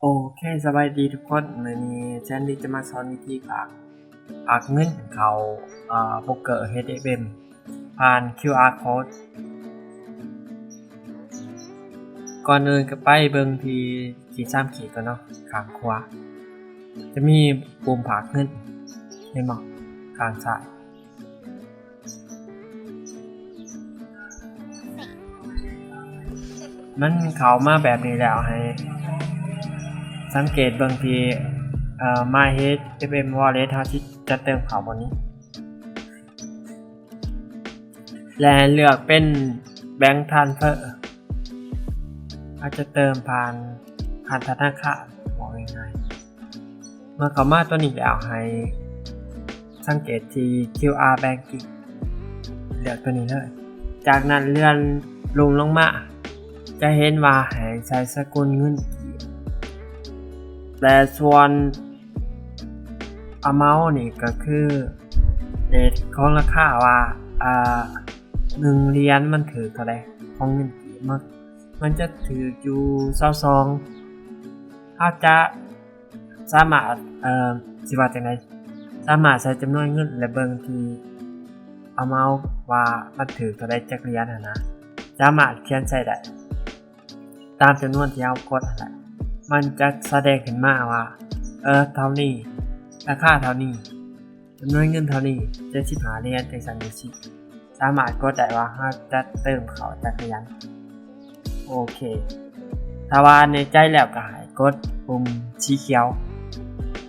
ໂອເຄ ສະບາຍດີທຸກຄົນ, ມື້ນີ້ແຊນດີຈະມາສອນວິທີຝາກ ຝາກເງິນເຂົ້າ ອາ ໂບຣກເກີ ເອັຊເອັຟເອັມ ຜ່ານຄິວອາໂຄດ. ກ່ອນອື່ນກໍໄປເບິ່ງທີ່ຂີດສາມຂີດກ່ອນເນາະ, ຂ້າງຂວາຈະມີປຸ່ມຝາກເງິນ ເຫັນບໍ່? ຂ້າງຊ້າຍ. ມັນເຂົ້າມາແບບນີ້ແລ້ວ ໃຫ້ສັງເກດເບິ່ງທີ່ ເອີ ມາຍເອັຊເອັຟເອັມວໍເລັດ ເຮົາຊິຈະເຕີມເຂົ້າບ່ອນນີ້ ແລະ ເລືອກເປັນແບັງທຣານສເຟີ ເຮົາຈະເຕີມຜ່ານ ຜ່ານທະນາຄານ ເວົ້າງ່າຍໆ. ເມື່ອເຂົ້າມາຕົວນີ້ແລ້ວ ໃຫ້ສັງເກດທີ່ຄິວອາແບັງກິ້ງ ເລືອກຕົວນີ້ເລີຍ. ຈາກນັ້ນເລື່ອນລຸ່ມລົງມາ ຈະເຫັນວ່າໃຫ້ໃສ່ສະກຸນເງິນກີບ ແລະ ສ່ວນອາເມົານີ້ກໍຄືເຣດຂອງລາຄາວ່າ ອາ ໜຶ່ງຫຼຽນມັນຖືກເທົ່າໃດຂອງເງິນກີບ. ມັນ ມັນຈະຖືກຢູ່ຊາວສອງ. ເຮົາຈະ ສາມາດ ເອີ ຊິວ່າຈັ່ງໃດ ສາມາດໃສ່ຈຳນວນເງິນ ແລະ ເບິ່ງທີ່ອາເມົາວ່າມັນຖືກເທົ່າໃດຈັກຫຼຽນຫັ້ນນະ, ສາມາດຂຽນໃສ່ໄດ້ຕາມຈຳນວນທີ່ເຮົາກົດຫັ້ນແຫຼະ. ມັນຈະສະແດງຂຶ້ນມາວ່າ ເອີ ເທົ່ານີ້ ລາຄາເທົ່ານີ້ ຈຳນວນເງິນເທົ່ານີ້ ເຈັດສິບຫ້າຫຼຽນ ຈັ່ງຊັ້ນຈັ່ງຊີ້. ສາມາດກົດໄດ້ວ່າເຮົາຈະເຕີມເຂົ້າຈັກຫຼຽນ. ໂອເຄ ຖ້າວ່າແນ່ໃຈແລ້ວກໍໃຫ້ກົດປຸ່ມສີຂຽວ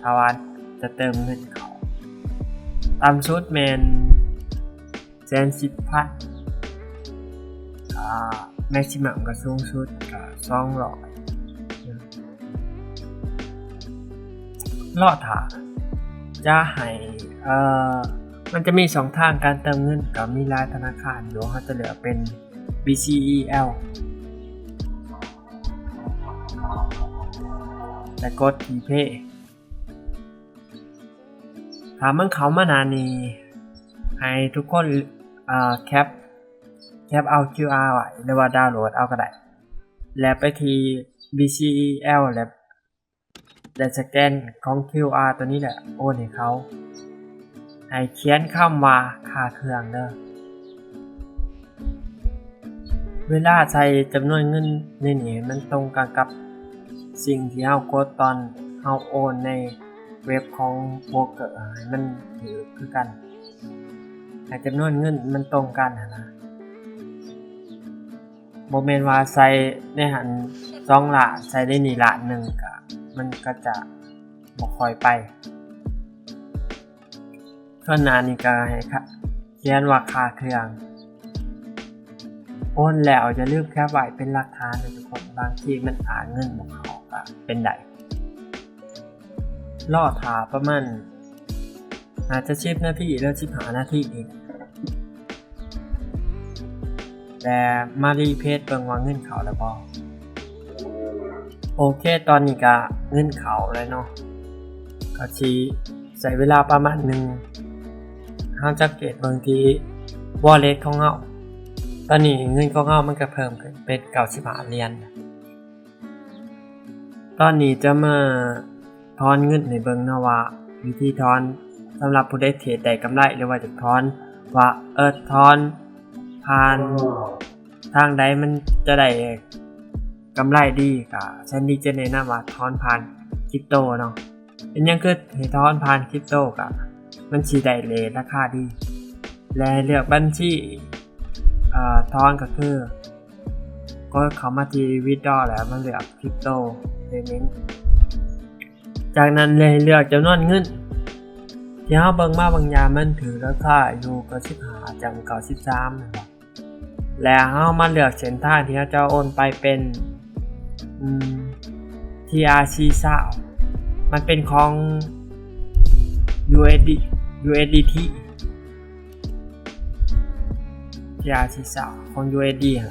ຖ້າວ່າຈະເຕີມເງິນເຂົ້າ. ຕ່ຳສຸດແມ່ນແສນສິບພັນ ອາ ແມັກຊິມັມກໍສູງສຸດກໍສອງຮ້ອຍ. ລໍຖ້າຈະໃຫ້ ເອີ ມັນຈະມີຊ່ອງທາງການເຕີມເງິນ ກໍມີຫຼາຍທະນາຄານຢູ່. ເຮົາຈະເລືອກເປັນ ບີ ຊີ ອີ ແອລ ແລະ ກົດ ພ ເພ. ຖ້າມັນເຂົ້າມາໜ້ານີ້ ໃຫ້ທຸກຄົນ ເອີ ແຄັບ ແຄັບເອົາຄິວອາໄວ້ ຫຼືວ່າດາວໂຫຼດເອົາກໍໄດ້ ແລ້ວໄປທີ່ ບີ ຊີ ອີ ແອລ ແລ້ວ ແລະ ສະແກນຂອງຄິວອາຕົວນີ້ ແລະ ໂອນໃຫ້ເຂົາ. ໃຫ້ຂຽນຄຳວ່າຄ່າເຄື່ອງເດີ. ເວລາໃສ່ຈຳນວນເງິນໃນນີ້ ໃຫ້ມັນຕົງກັນກັບສິ່ງທີ່ເຮົາກົດຕອນເຮົາໂອນໃນເວັບຂອງໂບຣກເກີ ໃຫ້ມັນຖືກຄືກັນ, ໃຫ້ຈຳນວນເງິນມັນຕົງກັນຫັ້ນນະ. ບໍ່ແມ່ນວ່າໃສ່ໃນຫັ້ນສອງລ້ານ ໃສ່ໃນນີ້ລ້ານໜຶ່ງ ກະ ມັນກໍຈະບໍ່ຄ່ອຍໄປ. ສ່ວນໜ້ານີ້ກໍໃຫ້ຂະ ຂຽນວ່າຄ່າເຄື່ອງ. ໂອນແລ້ວຢ່າລືມແຄັບໄວ້ເປັນຫຼັກຖານເດີທຸກຄົນ, ບາງທີມັນອາດເງິນບໍ່ເຂົ້າກໍເປັນໄດ້. ລໍຖ້າປະມານ ໜ້າຈະສິບນາທີ ຫຼື ສິບຫ້ານາທີນີ້ ແລະ ມາຣີເຟຣຊເບິ່ງວ່າເງິນເຂົ້າແລ້ວບໍ່. ໂອເຄ ຕອນນີ້ກະເງິນເຂົ້າແລ້ວເນາະ, ກະຊິໃຊ້ເວລາປະມານໜຶ່ງ. ເຮົາສັງເກດເບິ່ງທີ່ວໍເລັດຂອງເຮົາ, ຕອນນີ້ເງິນຂອງເຮົາມັນກະເພີ່ມຂຶ້ນເປັນເກົ້າສິບຫ້າຫຼຽນ. ຕອນນີ້ຈະມາຖອນເງິນໃຫ້ເບິ່ງເນາະວ່າ ວິທີຖອນສຳລັບຜູ້ໃດເທຣດໄດ້ກຳໄລ ຫຼືວ່າຈະຖອນວ່າ ເອີ ຖອນຜ່ານທາງໃດມັນຈະໄດ້ກຳໄລດີ, ກະແຊນດີຈະແນະນຳວ່າຖອນຜ່ານຄຣິບໂຕເນາະ. ເປັນຫຍັງຄືໃຫ້ຖອນຜ່ານຄຣິບໂຕ? ກະມັນຊິໄດ້ເຣດລາຄາດີ ແລະ ເລືອກບັນຊີ ເອີ ຖອນກະຄື ກົດເຂົ້າມາທີ່ວິດດຣໍ ແລ້ວມາເລືອກຄຣິບໂຕເພເມັນ. ຈາກນັ້ນເລີຍເລືອກຈຳນວນເງິນ ທີ່ເຮົາເບິ່ງມາບາງຢ່າງມັນຖືກລາຄາຢູ່ເກົ້າສິບຫ້າ ຈາກເກົ້າສິບສາມ ແມ່ນບໍ່? ແລ້ວເຮົາມາເລືອກເສັ້ນທາງທີ່ເຮົາຈະໂອນໄປເປັນ ອືມ ທີອາຊີຊາວ ມັນເປັນຂອງ ຢູເອັສດີ ຢູເອັສດີທີ ທີອາຊີຊາວ ຂອງ ຢູເອັສດີ ຫັ້ນ.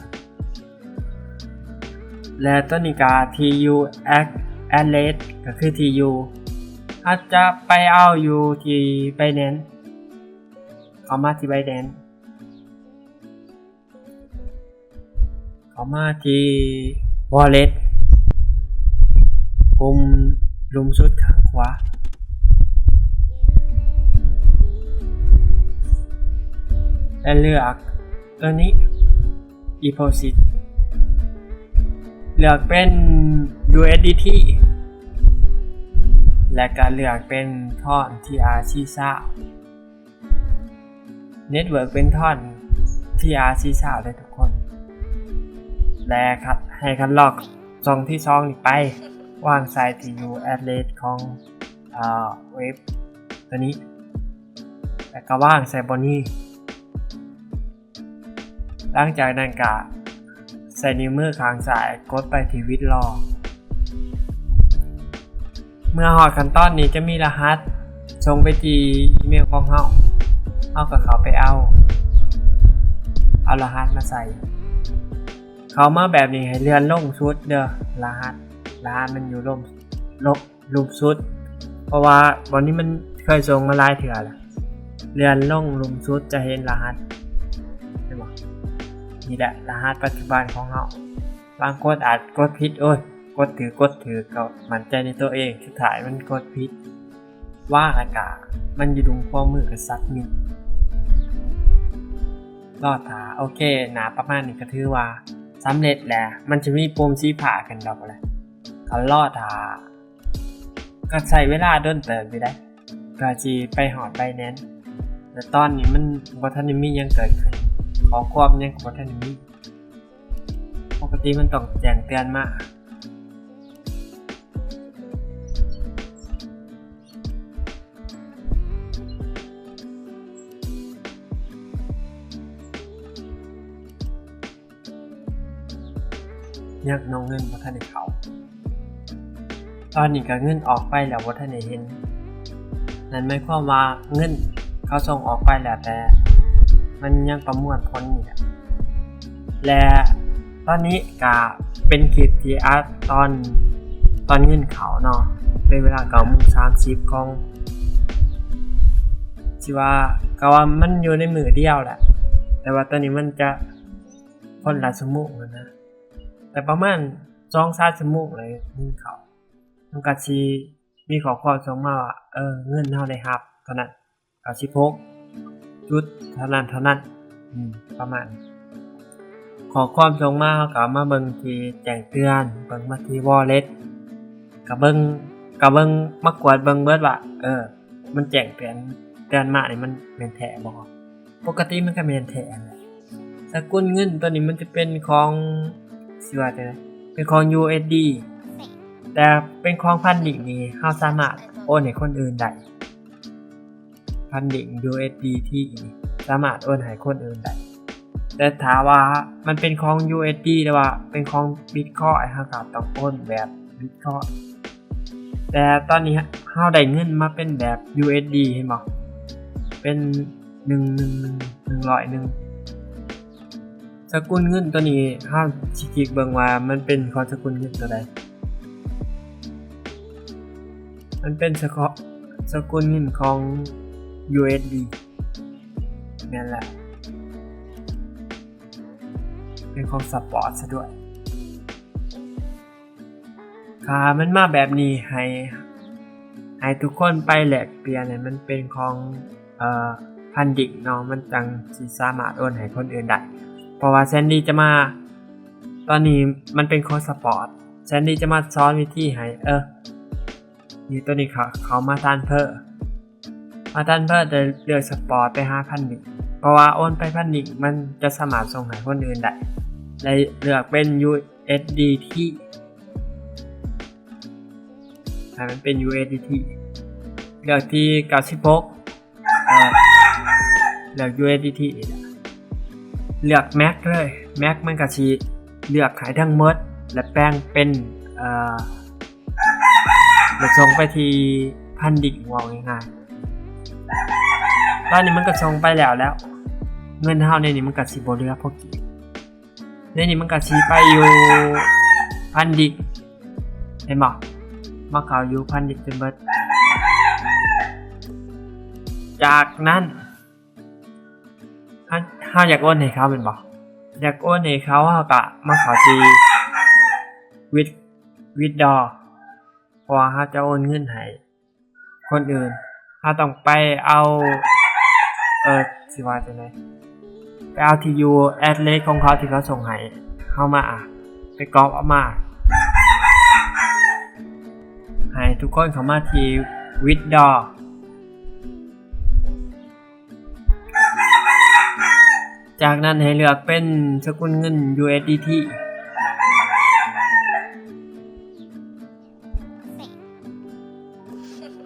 ແລະ ຕົວນີ້ກະທີ່ຢູ່ແອັດເດຣສ ກະຄືທີ່ຢູ່ ເຮົາຈະໄປເອົາຢູ່ທີ່ໄບແນນ ເຂົ້າມາທີ່ໄບແນນ ເຂົ້າມາທີ່ວໍເລັດ. ປຸ່ມລຸ່ມສຸດຂ້າງຂວາ ແລະ ເລືອກຕົວນີ້ Deposit ເລືອກເປັນ USDT ແລະ ກະເລືອກເປັນ Tron TRC ຊາວ Network ເປັນ Tron TRC ຊາວເດີທຸກຄົນ ແລະ ຄັດ ໃຫ້ຄັດລອກຊ່ອງທີສອງນີ້ໄປ ວາງໃສ່ທີ່ຢູ່ address ຂອງ ເອີ ເວັບຕົວນີ້ ແລະ ກະວາງໃສ່ບ່ອນນີ້. ຫຼັງຈາກນັ້ນກະໃຊ້ນິ້ວມືຂ້າງຊ້າຍກົດໄປທີ່ Withdraw. ເມື່ອຮອດຂັ້ນຕອນນີ້ຈະມີລະຫັດສົ່ງໄປທີ່ອີເມວຂອງເຮົາ ເຮົາກະເຂົ້າໄປເອົາ ເອົາລະຫັດມາໃສ່. ເຂົ້າມາແບບນີ້ໃຫ້ເລື່ອນລົງສຸດເດີ ລະຫັດ ລະຫັດມັນຢູ່ລົງ ລົງ ລຸ່ມສຸດ ເພາະວ່າບ່ອນນີ້ມັນເຄີຍສົ່ງມາຫຼາຍເທື່ອລະ ເລື່ອນລົງລຸ່ມສຸດຈະເຫັນລະຫັດ ເຫັນບໍ່? ນີ້ແຫຼະລະຫັດປັດຈຸບັນຂອງເຮົາ. ບາງຄົນອາດກົດຜິດ ໂອ້ຍ ກົດຖືກ ກົດຖືກ ກະໝັ້ນໃຈໃນຕົວເອງ ສຸດທ້າຍມັນກົດຜິດ ວາງລະກະ ມັນຢູ່ດຸມຂວາມືກະ Submit ລໍຖ້າ. ໂອເຄ ໜ້າປະມານນີ້ກະຖືວ່າສຳເລັດແລ້ວ ມັນຈະມີປຸ່ມສີຟ້າຂຶ້ນດອກແຫຼະ ກະລໍຖ້າ. ກະໃຊ້ເວລາດົນເຕີບຢູ່ເດ້ ກະຊິໄປຮອດ Binance ແຕ່ຕອນນີ້ມັນບໍ່ທັນໄດ້ມີຫຍັງເກີດຂຶ້ນ ຂໍ້ຄວາມຫຍັງກະບໍ່ທັນໄດ້ມີ. ປົກກະຕິມັນຕ້ອງແຈ້ງເຕືອນມາ. ຍັງເນາະ ເງິນບໍ່ທັນໄດ້ເຂົ້າ ຕອນນີ້ກະເງິນອອກໄປແລ້ວ ບໍ່ທັນໄດ້ເຫັນ. ນັ້ນໝາຍຄວາມວ່າເງິນເຂົາສົ່ງອອກໄປແລ້ວ ແຕ່ມັນຍັງປະມວນຜົນຢູ່. ແລະ ຕອນນີ້ກະເປັນຄລິບທີ່ອັດຕອນ ຕອນເງິນເຂົ້າເນາະ ເປັນເວລາເກົ້າໂມງສາມສິບຂອງ ຊິວ່າ ກະວ່າມັນຢູ່ໃນມື້ດຽວແຫຼະ ແຕ່ວ່າຕອນນີ້ມັນຈະຄົນລະຊົ່ວໂມງຫັ້ນນະ ແຕ່ປະມານສອງສາມຊົ່ວໂມງເລີຍເງິນເຂົ້າ ມັນກະຊິມີຂໍ້ຄວາມສົ່ງມາວ່າ ເອີ ເງິນເຮົາໄດ້ຮັບເທົ່ານັ້ນ ເກົ້າສິບຫົກຈຸດເທົ່ານັ້ນເທົ່ານັ້ນ ອືມ ປະມານ ຂໍ້ຄວາມສົ່ງມາ ເຮົາກະມາເບິ່ງທີ່ແຈ້ງເຕືອນ ເບິ່ງມາທີ່ Wallet ກະເບິ່ງ ກະເບິ່ງ ມາກວດເບິ່ງເບິດວ່າ ເອີ ມັນແຈ້ງເຕືອນ ເຕືອນມານີ້ມັນແມ່ນແທ້ບໍ່? ປົກກະຕິມັນກະແມ່ນແທ້ຫັ້ນແຫຼະ. ສະກຸນເງິນຕົວນີ້ມັນຈະເປັນຂອງ ຊິວ່າຈັ່ງໃດ ເປັນຂອງ USD ແຕ່ເປັນຂອງ Funding ນີ້ ເຮົາສາມາດໂອນໃຫ້ຄົນອື່ນໄດ້. Funding USDT ນີ້ສາມາດໂອນໃຫ້ຄົນອື່ນໄດ້ ແຕ່ຖ້າວ່າມັນເປັນຂອງ USD ຫຼືວ່າເປັນຂອງ Bitcoin ເຮົາກະຕ້ອງໂອນແບບ Bitcoin. ແຕ່ຕອນນີ້ເຮົາໄດ້ເງິນມາເປັນແບບ USD ເຫັນບໍ່? ເປັນ ໜຶ່ງ ໜຶ່ງ ໜຶ່ງ ໜຶ່ງຮ້ອຍໜຶ່ງ. ສະກຸນເງິນຕົວນີ້ ເຮົາຊິຄລິກເບິ່ງວ່າມັນເປັນຂອງສະກຸນເງິນຕົວໃດ. ມັນເປັນສະເກາະ ສະກຸນເງິນຂອງ USD ແມ່ນແຫຼະ ເປັນຂອງ Spot ຊະດ້ວຍ. ຖ້າມັນມາແບບນີ້ ໃຫ້ ໃຫ້ທຸກຄົນໄປແລກປ່ຽນໃຫ້ມັນເປັນຂອງ ເອີ Funding ເນາະ ມັນຈັ່ງຊິສາມາດໂອນໃຫ້ຄົນອື່ນໄດ້ ເພາະວ່າ Sandy ຈະມາ ຕອນນີ້ມັນເປັນຂອງ Spot Sandy ຈະມາສອນວິທີໃຫ້ເອີ ນີ້ ຕົວນີ້ເຂົ້າ ເຂົ້າມາ Transfer ມາ Transfer ແຕ່ເລືອກ Spot ໄປຫາ Funding ເພາະວ່າໂອນໄປ Funding ມັນຈະສາມາດສົ່ງໃຫ້ຄົນອື່ນໄດ້ ແລະ ເລືອກເປັນ USDT ໃຫ້ມັນເປັນ USDT ເລືອກທີ່ເກົ້າສິບຫົກ ເອີ ເລືອກ USDT ນີ້ແຫຼະ ເລືອກ Max ເລີຍ Max ມັນກະຊິເລືອກໃຫ້ທັງໝົດ ແລະ ແປງເປັນ ເອີ ແລະ ສົ່ງໄປທີ່ Funding ເວົ້າງ່າຍໆ ຕອນນີ້ມັນກະສົ່ງໄປແລ້ວແລ້ວ ເງິນເຮົາໃນນີ້ມັນກະຊິບໍ່ເຫຼືອພໍກີບ. ໃນນີ້ມັນກະຊິໄປຢູ່ Funding ເຫັນບໍ່? ມາເຂົ້າຢູ່ Funding ຈົນເບິດ. ຈາກນັ້ນ ເຮົາ ເຮົາຢາກໂອນໃຫ້ເຂົາແມ່ນບໍ່? ຢາກໂອນໃຫ້ເຂົາ ເຮົາກະມາເຂົ້າທີ່ With- Withdraw ເພາະວ່າເຮົາຈະໂອນເງິນໃຫ້ຄົນອື່ນ ເຮົາຕ້ອງໄປເອົາ ເອີ ຊິວ່າຈັ່ງໃດ ໄປເອົາທີ່ຢູ່ address ຂອງເຂົາທີ່ເຂົາສົ່ງໃຫ້ເຮົາມາ ໄປກອບເອົາມາ. ໃຫ້ທຸກຄົນເຂົ້າມາທີ່ withdraw. ຈາກນັ້ນໃຫ້ເລືອກເປັນສະກຸນເງິນ USDT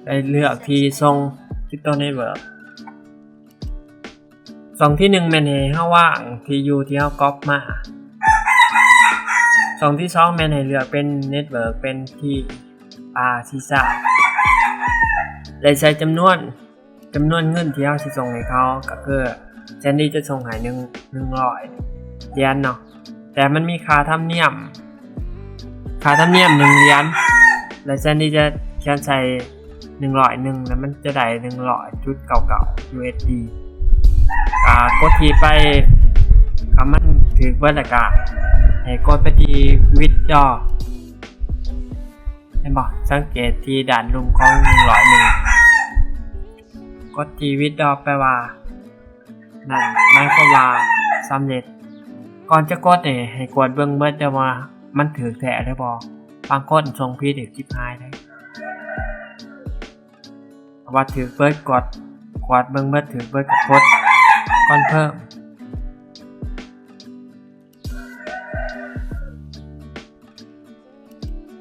ໄດ້ເລືອກທີ່ສົ່ງ Crypto Network. ຊ່ອງທີໜຶ່ງແມ່ນໃຫ້ເຮົາວາງທີ່ຢູ່ທີ່ເຮົາກອບມາ. ຊ່ອງທີສອງແມ່ນໃຫ້ເລືອກເປັນ network ເປັນທີ່ R ທີ່ສາມ ແລະ ໃສ່ຈຳນວນ ຈຳນວນເງິນທີ່ເຮົາຊິສົ່ງໃຫ້ເຂົາ ກໍຄື Sandy ຈະສົ່ງໃຫ້ໜຶ່ງ ໜຶ່ງຮ້ອຍຫຼຽນເນາະ ແຕ່ມັນມີຄ່າທຳນຽມ ຄ່າທຳນຽມໜຶ່ງຫຼຽນ ແລະ Sandy ຈະຂຽນໃສ່ໜຶ່ງຮ້ອຍໜຶ່ງ ແລ້ວມັນຈະໄດ້ໜຶ່ງຮ້ອຍຈຸດເກົ້າເກົ້າ USD. ກໍກົດທີ່ໄປ ຖ້າມັນຖືກເບິດແລ້ວກໍໃຫ້ກົດໄປທີ່ withdraw. ເຫັນບໍ່? ສັງເກດທີ່ດ້ານລຸ່ມຂອງໜຶ່ງຮ້ອຍໜຶ່ງ ກົດທີ່ withdraw ແປວ່າ ນັ້ນໝາຍຄວາມວ່າສຳເລັດ. ກ່ອນຈະກົດນີ້ໃຫ້ກວດເບິ່ງເບິດເດີວ່າມັນຖືກແທ້ຫຼືບໍ່. ບາງຄົນສົ່ງຜິດອີກຊິບຫາຍເດ້. ເອົາວ່າຖືກເບິດ ກວດ ກວດເບິ່ງເບິດ ຖືກເບິດກໍກົດ confirm.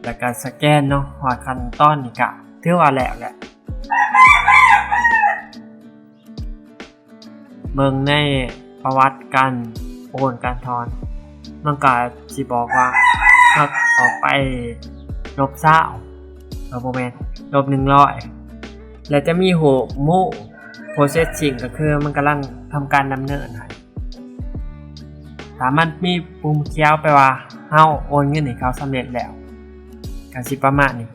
ແລ້ວກໍສະແກນເນາະ. ຮອດຂັ້ນຕອນນີ້ກະຖືວ່າແລ້ວແຫຼະ. ເບິ່ງໃນປະຫວັດການໂອນການຖອນ ມັນກະຊິບອກວ່າເຮົາອອກໄປລົບຊາວ ເອີ ບໍ່ແມ່ນ ລົບໜຶ່ງຮ້ອຍ ແລະ ຈະມີຮູບ move processing ກໍຄືມັນກຳລັງທຳການດຳເນີນໃຫ້. ຖ້າມັນມີປຸ່ມຂຽວ ແປວ່າເຮົາໂອນເງິນໃຫ້ເຂົາສຳເລັດແລ້ວ ກໍຊິປະມານນີ້.